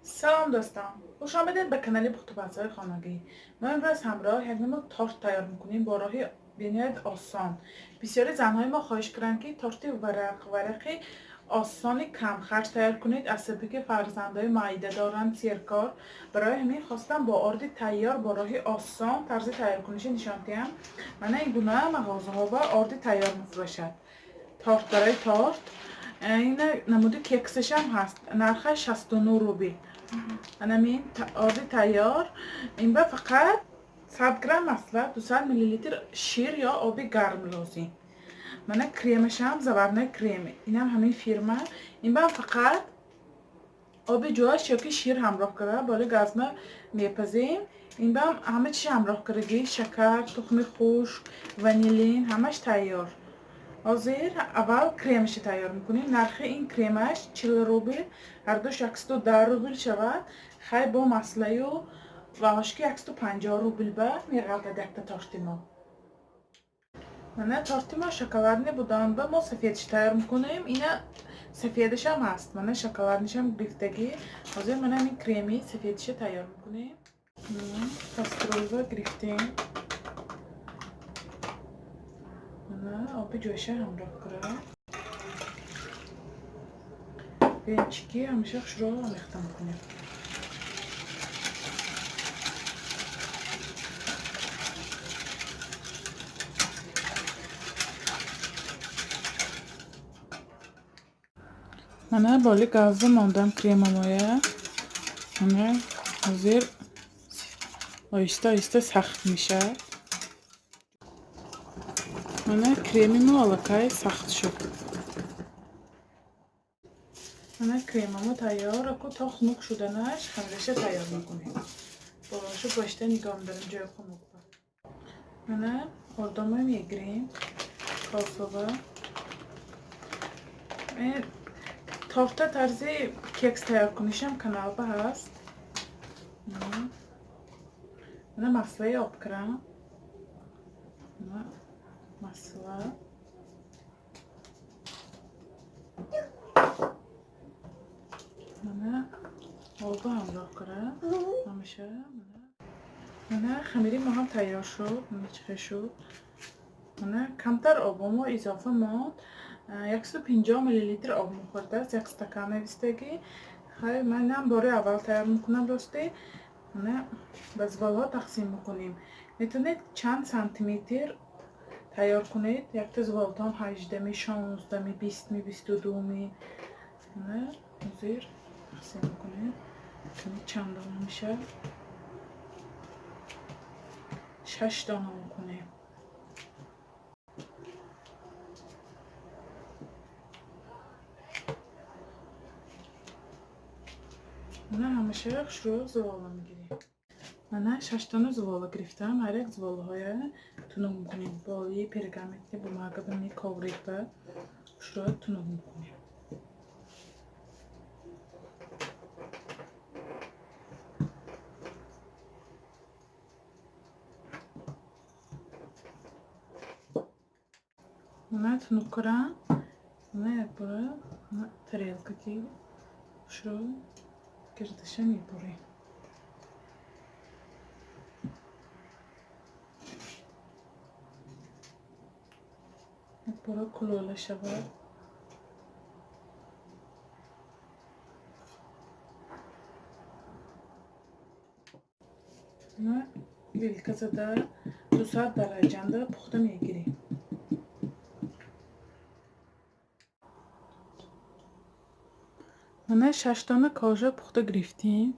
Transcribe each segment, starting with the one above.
Салом дӯстон, хуш омадед ба канали пухтупазҳои хонагӣ. Мо имрӯз ҳамроҳ як намуд торт тайёр мекунем бо роҳи бениҳоят осон. Бисёри занҳои мо хоҳиш карданд, ки торти варақи осони камхарҷ тайёр кунед, аз сабаби ки фарзандои маида доранд, серкор. Барои ҳамин хостам бо орди тайёр бо роҳи осон тарзи тайёркуниша нишон диҳам. Мана ин гуна мағозаҳо ба орди тайёр мефурӯшад. Торт барои торт ина намуди кексашам ҳаст. Нархаш 69 рубл. Анамин орди тайёр. Ин ба фақат 100 грамм масла, 200 миллилитр шир ё оби гарм лозим. Мана кремашам заварной крем. Инам ҳамин фирма. Ин ба фақат оби ҷӯш ёки шир ҳамроҳ карда, боли газма мепазем. Ин ба ҳама чиз ҳамроҳ кардаги, шакар, тухми хушк, ванилин, ҳамаш тайёр. Ҳозир аввал кремашро тайёр мекунем. Нархи ин кремаш 40 рубл, ҳардуш 110 рубл шавад. Хай бо маслаю ваҳошки 150 рубл ба меғалтад якта торти мо. Мана торти мо шоколадне будан ба мо сафедш тайёр мекунем. Ина сафедашам ҳаст. Мана шоколаднишам гирифтагӣ. Ҳозир мана ҳамин креми сафедиша тайёр мекунем. Кастрюльва гирифтем. Мана оби ҷӯша ҳамроҳ кара. Венчики ҳамеша хушро омехта мекунем. Мана боли газда мондам кремамоя. Мана ҳозир оҳиста оҳиста сахт мешавад. Мана креми мо аллакай сахт шуд. Мана кремамо тайёр. Аку то хунук шуданаш хамираша тайёр мекунем. Болошу пошта нигоҳ медорем ҷои хунук. Мана ордомо мегирем косова. Торта тарзи кекс тайёр кунишам каналба ҳаст. Мана маслаи обкрам. Масла. Мана обу ҳамроҳ кара. Ҳамеша мана хамири мо ҳам тайёр шуд. Мана чӣ хел шуд. Мана камтар обо мо изофа монд. 150 миллилитр об мухӯрдааст, як стакан навистагӣ. Хай манам бори аввал тайёр мекунам рости. Мана ба зволҳо тақсим мекунем. Метавонед чанд сантиметр тайёр кунед. Якта зволтон 18-ми, 16-ми, 20-ми, 22-ми. Мана ҳозир тақсим мекунем. Чанд дона мешавад? 6 дона мекунем. Мана ҳамаша хушрӯ зувола мегирем. Мана 6 дона зувола гирифтам. Ҳар як зуволаҳоя тунук мекунем. Болии пергаментни бумага бими коврикба хушрӯ тунук мекунем. Мана тунук кунам. Мана якбора тарелка ки хушрӯ гирдаша мебурем. Якбора кулола шавад. Вилка зада 200 дараҷанда пухта мегирем. Мана 6 дона кожа пухта гирифтем.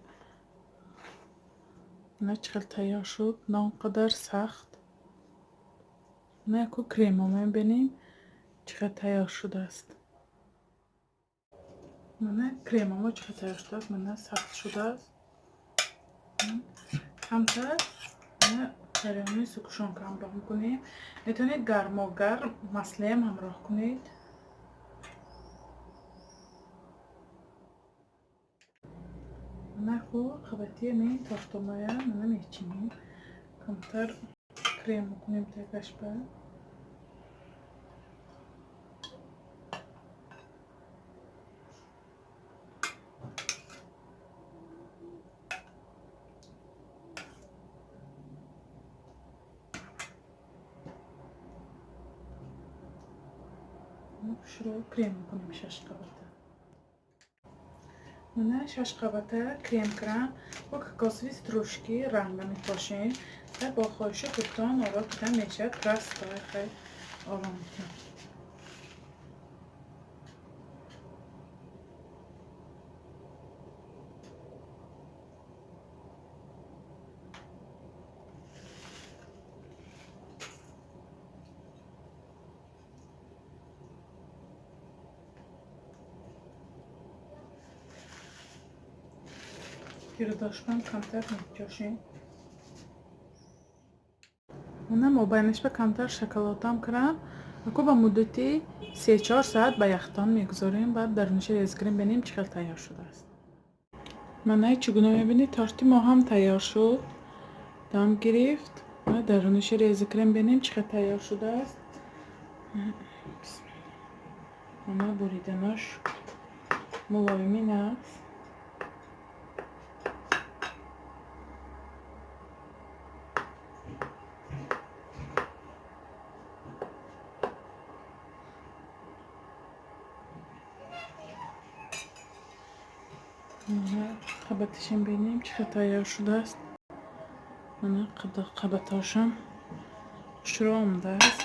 Мана чӣ хел тайёр шуд. На он қадар сахт. Мана яку кремо мебинем чӣ хел тайёр шудааст. Мана кремамо чӣ хел тайёр шудааст. Мана сахт шудааст. Камтар мана тарёни сукушонка ҳамроҳ мекунем. Метавонед гармо-гарм маслаям ҳамроҳ кунед. Мана хуб қабати ҳамин тортомоя мана мечинем. Камтар крем мекунем тагашба. Хушрӯ крем мекунем шаш қабата. Мана шаш қабата крем кардам. Бо кокосовые стружки ранга мепошем ва бо хоҳиши худтон оро кида мешавад. Простой хеле оро метиҳем. Гирдошбам камтар мепӯшем. Мана мобайнаш ба камтар шоколадам кардам. Ако ба муддати 3-4 соат ба яхдон мегузорем, баъд даруниша реза кунем, бинем чӣ хел тайёр шудааст. Мана чӣ гуна мебинед, торти мо ҳам тайёр шуд. Дам гирифт. Ва даруниша реза кунем, бинем чӣ хел тайёр шудааст. Мана буриданаш мулоимин аст. Қабаташам бинем чӣ хел тайёр шудааст. Мана қабатҳошам хушрӯ омадааст.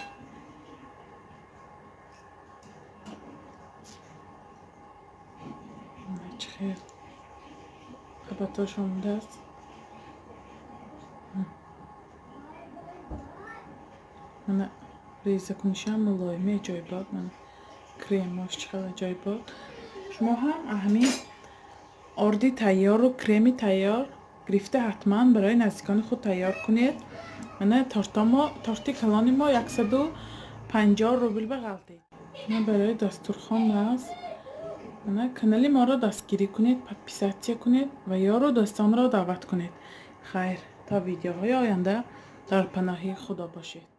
Мана чӣ хел қабатҳош омадааст. Мана реза кунишам мулоими аҷоибот. Мана кремош чӣ хел аҷоибот. Шумо ҳам ҳамин орди тайёру креми тайёр гирифта ҳатман барои наздикони худ тайёр кунед. Мана торти калони мо 150 рубл ба ғалтид. Мана барои дастурхон аст. Мана канали моро дастгирӣ кунед, подписаться кунед ва ёру дӯстонро даъват кунед. Хайр, то видеоҳои оянда дар паноҳи Худо бошед.